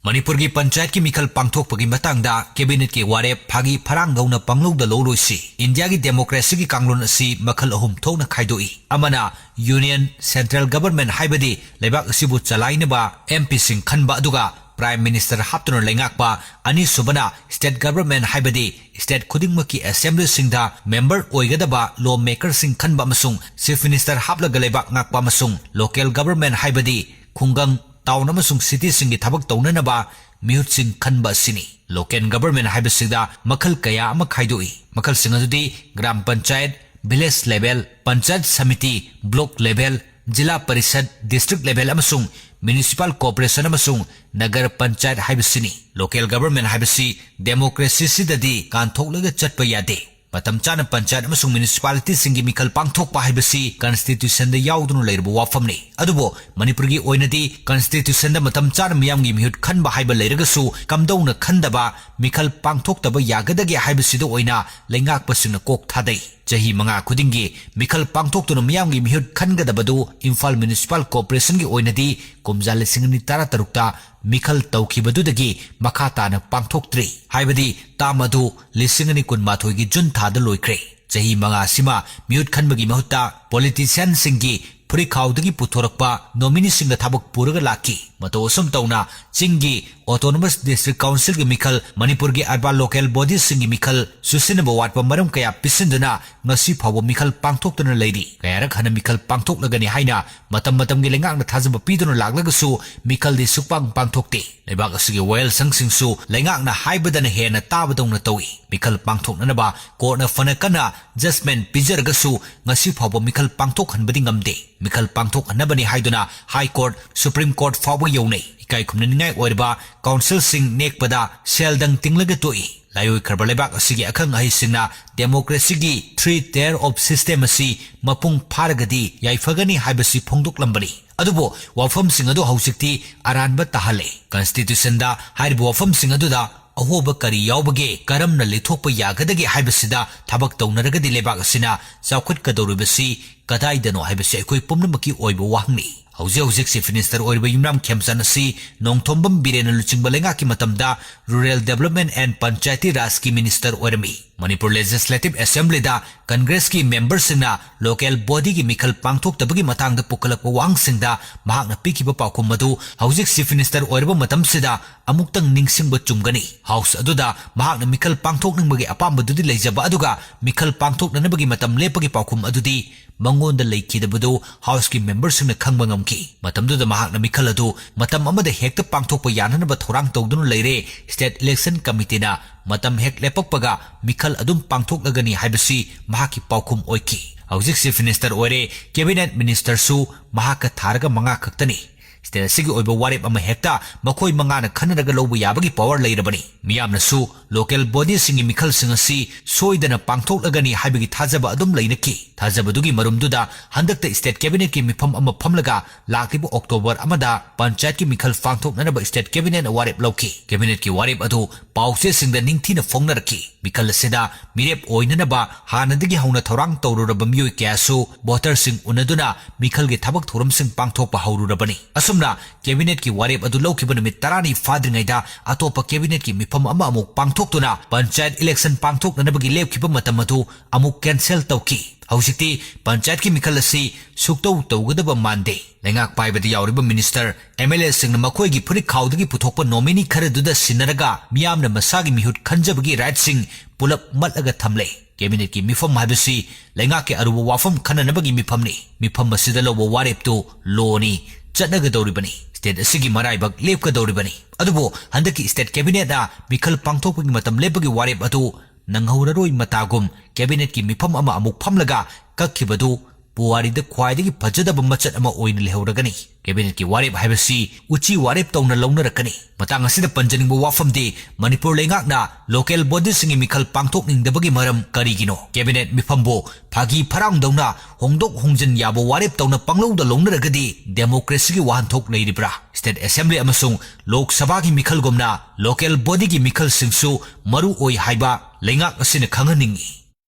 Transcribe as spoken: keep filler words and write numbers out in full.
ꯃꯅꯤꯄꯨꯔꯒꯤ ꯄꯟꯆꯥꯌꯠꯀꯤ ꯃꯤꯈꯜ ꯄꯥꯡꯊꯣꯛꯄꯒꯤ ꯃꯇꯥꯡꯗ ꯀꯦꯕꯤꯅꯦꯠꯀꯤ ꯋꯥꯔꯦꯞ ꯐꯥꯒꯤ ꯐꯔꯥꯡ ꯂꯧꯅ ꯄꯪꯂꯧꯗ ꯂꯧꯔꯣꯏꯁꯤ꯫ ꯏꯟꯗꯤꯌꯥꯒꯤ ꯗꯦꯃꯣꯀ꯭ꯔꯦꯁꯤꯒꯤ ꯀꯥꯡꯂꯣꯟ ꯑꯁꯤ ꯃꯈꯜ ꯑꯍꯨꯝ ꯊꯣꯛꯅ ꯈꯥꯏꯗꯣꯛꯏ꯫ ꯑꯃꯅ ꯌꯨꯅꯤꯌꯟ, ꯁꯦꯟꯇ꯭ꯔꯦꯜ ꯒꯚꯔꯟꯃꯦꯟꯠ ꯍꯥꯏꯕꯗꯤ ꯂꯩꯕꯥꯛ ꯑꯁꯤꯕꯨ ꯆꯂꯥꯏꯅꯕ ꯑꯦꯝ ꯄꯤꯁꯤꯡ ꯈꯟꯕ, ꯑꯗꯨꯒ ꯄ꯭ꯔꯥꯏꯝ ꯃꯤꯅꯤꯁꯇꯔ ꯍꯥꯞꯇꯨꯅ ꯂꯩꯉꯥꯛꯄ꯫ ꯑꯅꯤꯁꯨꯕꯅ ꯁ꯭ꯇꯦꯠ ꯒꯚꯔꯟꯃꯦꯟꯠ ꯍꯥꯏꯕꯗꯤ ꯁ꯭ꯇꯦꯠ ꯈꯨꯗꯤꯡꯃꯛꯀꯤ ꯑꯦꯁꯦꯝꯕ꯭ꯂꯤꯁꯤꯡꯗ ꯃꯦꯝꯕꯔ ꯑꯣꯏꯒꯗꯕ ꯂꯣ ꯃꯦꯀꯔꯁꯤꯡ ꯈꯟꯕ ꯑꯃꯁꯨꯡ ꯆꯤꯐ ꯃꯤꯅꯤꯁꯇꯔ ꯍꯥꯞꯂꯒ ꯂꯩꯕꯥꯛ ꯉꯥꯛꯄ ꯑꯃꯁꯨꯡ ꯂꯣꯀꯦꯜ ꯒꯚꯔꯟꯃꯦꯟꯠ ꯍꯥꯏꯕꯗꯤ ꯈꯨꯡꯒꯪ, ꯇꯥꯎꯟ ꯑꯃꯁꯨꯡ ꯁꯤꯇꯤꯁꯤꯡꯒꯤ ꯊꯕꯛ ꯇꯧꯅꯅꯕ ꯃꯤꯍꯨꯠꯁꯤꯡ ꯈꯟꯕ ꯑꯁꯤꯅꯤ꯫ ꯂꯣꯀꯦꯜ ꯒꯚꯔꯟꯃꯦꯟꯠ ꯍꯥꯏꯕꯁꯤꯗ ꯃꯈꯜ ꯀꯌꯥ ꯑꯃ ꯈꯥꯏꯗꯣꯛꯏ꯫ ꯃꯈꯜꯁꯤꯡ ꯑꯗꯨꯗꯤ gram panchayat, village level, panchayat samiti, block level, zila parishad, district level ꯑꯃꯁꯨꯡ ꯃ꯭ꯌꯨꯅꯤꯁꯤꯄꯥꯜ ꯀꯣꯔꯄꯣꯔꯦꯁꯟ ꯑꯃꯁꯨꯡ ꯅꯒꯔ ꯄꯟꯆꯥꯌꯠ ꯍꯥꯏꯕꯁꯤꯅꯤ꯫ ꯂꯣꯀꯦꯜ ꯒꯚꯔꯟꯃꯦꯟꯠ ꯍꯥꯏꯕꯁꯤ ꯗꯦꯃꯣꯀ꯭ꯔꯦꯁꯤꯁꯤꯗꯗꯤ ꯀꯥꯟꯊꯣꯛꯂꯒ ꯆꯠꯄ ꯌꯥꯗꯦ꯫ ꯃꯇꯝ ꯆꯥꯅ ꯄꯟꯆꯥꯌꯠ ꯑꯃꯁꯨꯡ ꯃ꯭ꯌꯨꯅꯤꯁꯤꯄꯥꯂꯤꯇꯤꯁꯤꯡꯒꯤ ꯃꯤꯈꯜ ꯄꯥꯡꯊꯣꯛꯄ ꯍꯥꯏꯕꯁꯤ ꯀꯟꯁꯇꯤꯇ꯭ꯌꯨꯁꯟꯗ ꯌꯥꯎꯗꯨꯅ ꯂꯩꯔꯕ ꯋꯥꯐꯝꯅꯤ꯫ ꯑꯗꯨꯕꯨ ꯃꯅꯤꯄꯨꯔꯒꯤ ꯑꯣꯏꯅꯗꯤ ꯀꯟꯁꯇꯤꯇ꯭ꯌꯨꯁꯟꯗ ꯃꯇꯝ ꯆꯥꯅ ꯃꯤꯌꯥꯝꯒꯤ ꯃꯤꯍꯨꯠ ꯈꯟꯕ ꯍꯥꯏꯕ ꯂꯩꯔꯒꯁꯨ ꯀꯝꯗꯧꯅ ꯈꯟꯗꯕ, ꯃꯤꯈꯜ ꯄꯥꯡꯊꯣꯛꯇꯕ ꯌꯥꯒꯗꯒꯦ ꯍꯥꯏꯕꯁꯤꯗ ꯑꯣꯏꯅ ꯂꯩꯉꯥꯛꯄꯁꯤꯡꯅ ꯀꯣꯛ ꯊꯥꯗꯩ꯫ ꯆꯍꯤ ꯃꯉꯥ ꯈꯨꯗꯤꯡꯒꯤ ꯃꯤꯈꯜ ꯄꯥꯡꯊꯣꯛꯇꯨꯅ ꯃꯤꯌꯥꯝꯒꯤ ꯃꯤꯍꯨꯠ ꯈꯟꯒꯗꯕꯗꯨ ꯏꯝꯐꯥꯜ ꯃ꯭ꯌꯨꯅꯤꯁꯤꯄꯥꯜ ꯀꯣꯔꯄꯣꯔꯦꯁꯟꯒꯤ ꯑꯣꯏꯅꯗꯤ ꯀꯨꯝꯖꯥ ꯂꯤꯁꯤꯡ ꯑꯅꯤ ꯇꯔꯥꯇꯔꯨꯛꯇ ꯃꯤꯈꯜ ꯇꯧꯈꯤꯕꯗꯨꯗꯒꯤ ꯃꯈꯥ ꯇꯥꯅ ꯄꯥꯡꯊꯣꯛꯇ꯭ꯔꯤ꯫ ꯍꯥꯏꯕꯗꯤ ꯇꯥꯝ ꯑꯗꯨ ꯂꯤꯁꯤꯡ ꯑꯅꯤ ꯀꯨꯟꯃꯥꯊꯣꯏꯒꯤ ꯖꯨꯟ ꯊꯥꯗ ꯂꯣꯏꯈ꯭ꯔꯦ꯫ ꯆꯍꯤ ꯃꯉꯥ ꯑꯁꯤꯃ ꯃꯤꯍꯨꯠ ꯈꯟꯕꯒꯤ ꯃꯍꯨꯠꯇ ꯄꯣꯂꯤꯇꯤꯁꯤꯌꯥꯟꯁꯤꯡꯒꯤ ꯐꯨꯔꯤꯈꯥꯎꯗꯒꯤ ꯄꯨꯊꯣꯔꯛꯄ ꯅꯣꯃꯤꯅꯤꯁꯤꯡꯅ ꯊꯕꯛ ꯄꯨꯔꯒ ꯂꯥꯛꯈꯤ꯫ ꯃꯇꯧ ꯑꯁꯨꯝ ꯇꯧꯅ ꯆꯤꯡꯒꯤ ꯑꯣꯇꯣꯅꯣꯃꯁ ꯗꯤꯁꯇ꯭ꯔꯤꯛ ꯀꯥꯎꯟꯁꯤꯜꯒꯤ ꯃꯤꯈꯜ, ꯃꯅꯤꯄꯨꯔꯒꯤ ꯑꯔꯕꯥꯟ ꯂꯣꯀꯦꯜ ꯕꯣꯗꯤꯁꯤꯡꯒꯤ ꯃꯤꯈꯜ ꯆꯨꯁꯤꯟꯅꯕ ꯋꯥꯠꯄ ꯃꯔꯝ ꯀꯌꯥ ꯄꯤꯁꯤꯟꯗꯨꯅ ꯉꯁꯤ ꯐꯥꯎꯕ ꯃꯤꯈꯜ ꯄꯥꯡꯊꯣꯛꯇꯨꯅ ꯂꯩꯔꯤ꯫ ꯀꯌꯥꯔꯛ ꯍꯟꯅ ꯃꯤꯈꯜ ꯄꯥꯡꯊꯣꯛꯂꯒꯅꯤ ꯍꯥꯏꯅ ꯃꯇꯝ ꯃꯇꯝꯒꯤ ꯂꯩꯉꯥꯛꯅ ꯊꯥꯖꯕ ꯄꯤꯗꯨꯅ ꯂꯥꯛꯂꯒꯁꯨ ꯃꯤꯈꯜꯗꯤ ꯁꯨꯛꯄꯥꯡ ꯄꯥꯡꯊꯣꯛꯇꯦ꯫ ꯂꯩꯕꯥꯛ ꯑꯁꯤꯒꯤ ꯋꯥꯌꯦꯜꯁꯪꯁꯤꯡꯁꯨ ꯂꯩꯉꯥꯛꯅ ꯍꯥꯏꯕꯗꯅ ꯍꯦꯟꯅ ꯇꯥꯕꯗꯧꯅ ꯇꯧꯏ꯫ ꯃꯤꯈꯜ ꯄꯥꯡꯊꯣꯛꯅꯅꯕ ꯀꯣꯔꯠꯅ ꯐꯅ ꯀꯟꯅ ꯖꯖꯃꯦꯟꯠ ꯄꯤꯖꯔꯒꯁꯨ ꯉꯁꯤ ꯐꯥꯎꯕ ꯃꯤꯈꯜ ꯄꯥꯡꯊꯣꯛꯍꯟꯕꯗꯤ ꯉꯝꯗꯦ꯫ ꯃꯤꯈꯜ ꯄꯥꯡꯊꯣꯛꯍꯟꯅꯕꯅꯤ ꯍꯥꯏꯗꯨꯅ ꯍꯥꯏ ꯀꯣꯔꯠ, ꯁꯨꯄ꯭ꯔꯤꯝ ꯀꯣꯔꯠ ꯐꯥꯎꯕ ꯌꯧꯅꯩ꯫ ꯏꯀꯥꯏ ꯈꯨꯝꯅꯅꯤꯡꯉꯥꯏ ꯑꯣꯏꯔꯕ ꯀꯥꯎꯟꯁꯤꯜꯁꯤꯡ ꯅꯦꯛꯄꯗ ꯁꯦꯜꯗꯪ ꯇꯤꯡꯂꯒ ꯇꯣꯛꯏ꯫ ꯂꯥꯏꯑꯣꯏꯈ꯭ꯔꯕ ꯂꯩꯕꯥꯛ ꯑꯁꯤꯒꯤ ꯑꯈꯪ ꯑꯍꯩꯁꯤꯡꯅ democracyꯒꯤ three tier of system ꯑꯁꯤ ꯃꯄꯨꯡ ꯐꯥꯔꯒꯗꯤ ꯌꯥꯏꯐꯒꯅꯤ ꯍꯥꯏꯕꯁꯤ ꯐꯣꯡꯗꯣꯛꯂꯝꯕꯅꯤ꯫ ꯑꯗꯨꯕꯨ ꯋꯥꯐꯝꯁꯤꯡ ꯑꯗꯨ ꯍꯧꯖꯤꯛꯇꯤ ꯑꯔꯥꯟꯕ ꯇꯥꯍꯜꯂꯦ꯫ ꯀꯟꯁꯇꯤꯇ꯭ꯌꯨꯁꯟꯗ ꯍꯥꯏꯔꯤꯕ ꯋꯥꯐꯝꯁꯤꯡ ꯑꯗꯨꯗ ꯑꯍꯣꯕ ꯀꯔꯤ ꯌꯥꯎꯕꯒꯦ, ꯀꯔꯝꯅ ꯂꯤꯊꯣꯛꯄ ꯌꯥꯒꯗꯒꯦ ꯍꯥꯏꯕꯁꯤꯗ ꯊꯕꯛ ꯇꯧꯅꯔꯒꯗꯤ ꯂꯩꯕꯥꯛ ꯑꯁꯤꯅ ꯆꯥꯎꯈꯠꯀꯗꯧꯔꯤꯕꯁꯤ ꯀꯗꯥꯏꯗꯅꯣ ꯍꯥꯏꯕꯁꯤ ꯑꯩꯈꯣꯏ ꯄꯨꯝꯅꯃꯛꯀꯤ ꯑꯣꯏꯕ ꯋꯥꯍꯪꯅꯤ꯫ ꯍꯧꯖꯤꯛ ꯍꯧꯖꯤꯛ Chief Minister ꯑꯣꯏꯔꯤꯕ ꯌꯨꯝꯅꯥꯝ ꯈꯦꯝꯆꯥꯟ ꯑꯁꯤ ꯅꯣꯡꯊꯣꯝꯕꯝ ꯕꯤꯔꯦꯟꯅ ꯂꯨꯆꯤꯡꯕ ꯂꯩꯉꯥꯛꯀꯤ ꯃꯇꯝꯗ Rural Development and Panchayati Rajꯀꯤ Minister ꯑꯣꯏꯔꯝꯃꯤ꯫ ꯃꯅꯤꯄꯨꯔ Legislative Assemblyꯗ Congressꯀꯤ memberꯁꯤꯡꯅ local bodyꯒꯤ ꯃꯤꯈꯜ ꯄꯥꯡꯊꯣꯛꯇꯕꯒꯤ ꯃꯇꯥꯡꯗ ꯄꯨꯈꯠꯂꯛꯄ ꯋꯥꯍꯪꯁꯤꯡꯗ ꯃꯍꯥꯛꯅ ꯄꯤꯈꯤꯕ ꯄꯥꯎꯈꯨꯝ ꯑꯗꯨ ꯍꯧꯖꯤꯛ Chief Minister ꯑꯣꯏꯔꯕ ꯃꯇꯝꯁꯤꯗ ꯑꯃꯨꯛꯇꯪ ꯅꯤꯡꯁꯤꯡꯕ ꯆꯨꯝꯒꯅꯤ꯫ House ꯑꯗꯨꯗ ꯃꯍꯥꯛꯅ ꯃꯤꯈꯜ ꯄꯥꯡꯊꯣꯛꯅꯤꯡꯕꯒꯤ ꯑꯄꯥꯝꯕꯗꯨꯗꯤ ꯂꯩꯖꯕ ꯑꯗꯨꯒ ꯃꯤꯈꯜ ꯄꯥꯡꯊꯣꯛꯅꯅꯕꯒꯤ ꯃꯇꯝ ꯂꯦꯞꯄꯒꯤ ꯄꯥꯎꯈꯨꯝ ꯑꯗꯨꯗꯤ ꯃꯉꯣꯟꯗ ꯂꯩꯈꯤꯗꯕꯗꯨ Houseꯀꯤ memberꯁꯤꯡꯅ ꯈꯪꯕ ꯉꯝꯈꯤ꯫ ꯃꯇꯝꯗꯨꯗ ꯃꯍꯥꯛꯅ ꯃꯤꯈꯜ ꯑꯗꯨ ꯃꯇꯝ ꯑꯃꯗ ꯍꯦꯛꯇ ꯄꯥꯡꯊꯣꯛꯄ ꯌꯥꯅꯅꯕ ꯊꯧꯔꯥꯡ ꯇꯧꯗꯨꯅ ꯂꯩꯔꯦ꯫ State Election Committeeꯅ ꯃꯇꯝ ꯍꯦꯛ ꯂꯦꯞꯄꯛꯄꯒ ꯃꯤꯈꯜ ꯑꯗꯨꯝ ꯄꯥꯡꯊꯣꯛꯂꯒꯅꯤ ꯍꯥꯏꯕꯁꯤ ꯃꯍꯥꯛꯀꯤ ꯄꯥꯎꯈꯨꯝ ꯑꯣꯏꯈꯤ꯫ ꯍꯧꯖꯤꯛ Chief Minister ꯑꯣꯏꯔꯦ, Cabinet Ministerꯁꯨ ꯃꯍꯥꯛꯀ ꯊꯥꯔꯒ ꯃꯉꯥ ꯈꯛꯇꯅꯤ꯫ State ꯑꯁꯤꯒꯤ ꯑꯣꯏꯕ ꯋꯥꯔꯦꯞ ꯑꯃ ꯍꯦꯛꯇ ꯃꯈꯣꯏ ꯃꯉꯥꯅ ꯈꯟꯅꯔꯒ ꯂꯧꯕ ꯌꯥꯕꯒꯤ power ꯂꯩꯔꯕꯅꯤ꯫ ꯃꯤꯌꯥꯝꯅꯁꯨ local bodyꯁꯤꯡꯒꯤ ꯃꯤꯈꯜꯁꯤꯡ ꯑꯁꯤ ꯁꯣꯏꯗꯅ ꯄꯥꯡꯊꯣꯛꯂꯒꯅꯤ ꯍꯥꯏꯕꯒꯤ ꯊꯥꯖꯕ ꯑꯗꯨꯝ ꯂꯩꯅꯈꯤ꯫ ꯊꯥꯖꯕꯗꯨꯒꯤ ꯃꯔꯨꯝꯗꯨꯗ ꯍꯟꯗꯛꯇ State Cabinetꯀꯤ ꯃꯤꯐꯝ ꯑꯃ ꯐꯝꯂꯒ ꯂꯥꯛꯂꯤꯕ October ꯑꯃꯗ ꯄꯟꯆꯥꯌꯠꯀꯤ ꯃꯤꯈꯜ ꯄꯥꯡꯊꯣꯛꯅꯅꯕ State Cabinetꯅ ꯋꯥꯔꯦꯞ ꯂꯧꯈꯤ꯫ Cabinetꯀꯤ ꯋꯥꯔꯦꯞ ꯑꯗꯨ ꯄꯥꯎꯆꯦꯁꯤꯡꯗ ꯅꯤꯡꯊꯤꯅ ꯐꯣꯡꯅꯔꯛꯈꯤ꯫ ꯃꯤꯈꯜ ꯑꯁꯤꯗ ꯃꯤꯔꯦꯞ ꯑꯣꯏꯅꯅꯕ ꯍꯥꯟꯅꯗꯒꯤ ꯍꯧꯅ ꯊꯧꯔꯥꯡ ꯇꯧꯔꯨꯔꯕ ꯃꯤꯑꯣꯏ ꯀꯌꯥꯁꯨ voterꯁꯤꯡ ꯎꯅꯗꯨꯅ ꯃꯤꯈꯜꯒꯤ ꯊꯕꯛ ꯊꯧꯔꯝꯁꯤꯡ ꯄꯥꯡꯊꯣꯛꯄ ꯍꯧꯔꯨꯔꯕꯅꯤ꯫ ꯑꯁꯨꯝꯅ Cabinetꯀꯤ ꯋꯥꯔꯦꯞ ꯑꯗꯨ ꯂꯧꯈꯤꯕ ꯅꯨꯃꯤꯠ ꯇꯔꯥꯅꯤ ꯐꯥꯗ꯭ꯔꯤꯉꯩꯗ ꯑꯇꯣꯞꯄ Cabinetꯀꯤ ꯃꯤꯐꯝ ꯑꯃ ꯑꯃꯨꯛ ꯄꯥꯡꯊꯣꯛꯇꯨꯅ ꯄꯟꯆꯥꯌꯠ election ꯄꯥꯡꯊꯣꯛꯅꯅꯕꯒꯤ ꯂꯦꯞꯈꯤꯕ ꯃꯇꯝ ꯑꯗꯨ ꯑꯃꯨꯛ cancel ꯇꯧꯈꯤ꯫ ꯍꯧꯖꯤꯛꯇꯤ ꯄꯟꯆꯥꯌꯠꯀꯤ ꯃꯤꯈꯜ ꯑꯁꯤ ꯁꯨꯛꯇꯧ ꯇꯧꯒꯗꯕ ꯃꯥꯟꯗꯦ꯫ ꯂꯩꯉꯥꯛ ꯄꯥꯏꯕꯗ ꯌꯥꯎꯔꯤꯕ minister, MLAꯁꯤꯡꯅ ꯃꯈꯣꯏꯒꯤ ꯐꯨꯔꯤꯠꯈꯥꯎꯗꯒꯤ ꯄꯨꯊꯣꯛꯄ nominee ꯈꯔꯗꯨꯗ ꯁꯤꯟꯅꯔꯒ ꯃꯤꯌꯥꯝꯅ ꯃꯁꯥꯒꯤ ꯃꯤꯍꯨꯠ ꯈꯟꯖꯕꯒꯤ rightꯁꯤꯡ ꯄꯨꯂꯞ ꯃꯠꯂꯒ ꯊꯝꯂꯦ꯫ Cabinetꯀꯤ ꯃꯤꯐꯝ ꯍꯥꯏꯕꯁꯤ ꯂꯩꯉꯥꯛꯀꯤ ꯑꯔꯨꯕ ꯋꯥꯐꯝ ꯈꯟꯅꯅꯕꯒꯤ ꯃꯤꯐꯝꯅꯤ꯫ ꯃꯤꯐꯝ ꯑꯁꯤꯗ ꯂꯧꯕ ꯋꯥꯔꯦꯞꯇꯨ lawꯅꯤ, ꯆꯠꯅꯒꯗꯧꯔꯤꯕꯅꯤ꯫ State ꯑꯁꯤꯒꯤ ꯃꯔꯥꯏꯕꯛ ꯂꯦꯞꯀꯗꯧꯔꯤꯕꯅꯤ꯫ ꯑꯗꯨꯕꯨ ꯍꯟꯗꯛꯀꯤ State Cabinetꯅ ꯃꯤꯈꯜ ꯄꯥꯡꯊꯣꯛꯄꯒꯤ ꯃꯇꯝ ꯂꯦꯞꯄꯒꯤ ꯋꯥꯔꯦꯞ ꯑꯗꯨ ꯅꯪꯍꯧꯔꯔꯣꯏ ꯃꯇꯥꯒꯨꯝ Cabinetꯀꯤ ꯃꯤꯐꯝ ꯑꯃ ꯑꯃꯨꯛ ꯐꯝꯂꯒ ꯀꯛꯈꯤꯕꯗꯨ ꯄꯨꯋꯥꯔꯤꯗ ꯈ꯭ꯋꯥꯏꯗꯒꯤ ꯐꯖꯗꯕ ꯃꯆꯠ ꯑꯃ ꯑꯣꯏꯅ ꯂꯩꯍꯧꯔꯒꯅꯤ꯫ Cabinetꯀꯤ ꯋꯥꯔꯦꯞ ꯍꯥꯏꯕꯁꯤ ꯎꯆꯤ ꯋꯥꯔꯦꯞ ꯇꯧꯅ ꯂꯧꯅꯔꯛꯀꯅꯤ꯫ ꯃꯇꯥꯡ ꯑꯁꯤꯗ ꯄꯟꯖꯅꯤꯡꯕ ꯋꯥꯐꯝꯗꯤ ꯃꯅꯤꯄꯨꯔ ꯂꯩꯉꯥꯛꯅ local bodyꯁꯤꯡꯒꯤ ꯃꯤꯈꯜ ꯄꯥꯡꯊꯣꯛꯅꯤꯡꯗꯕꯒꯤ ꯃꯔꯝ ꯀꯔꯤꯒꯤꯅꯣ? Cabinet ꯃꯤꯐꯝꯕꯨ ꯐꯥꯒꯤ ꯐꯔꯥꯡꯗꯧꯅ ꯍꯣꯡꯗꯣꯛ ꯍꯣꯡꯖꯤꯟ ꯌꯥꯕ ꯋꯥꯔꯦꯞ ꯇꯧꯅ ꯄꯪꯂꯧꯗ ꯂꯧꯅꯔꯒꯗꯤ democracyꯒꯤ ꯋꯥꯍꯟꯊꯣꯛ ꯂꯩꯔꯤꯕ꯭ꯔꯥ? State Assembly ꯑꯃꯁꯨꯡ ꯂꯣꯛ ꯁꯚꯥꯒꯤ ꯃꯤꯈꯜꯒꯨꯝꯅ local bodyꯒꯤ ꯃꯤꯈꯜꯁꯤꯡꯁꯨ ꯃꯔꯨ ꯑꯣꯏ ꯍꯥꯏꯕ ꯂꯩꯉꯥꯛ ꯑꯁꯤꯅ ꯈꯪꯍꯟꯅꯤꯡꯏ꯫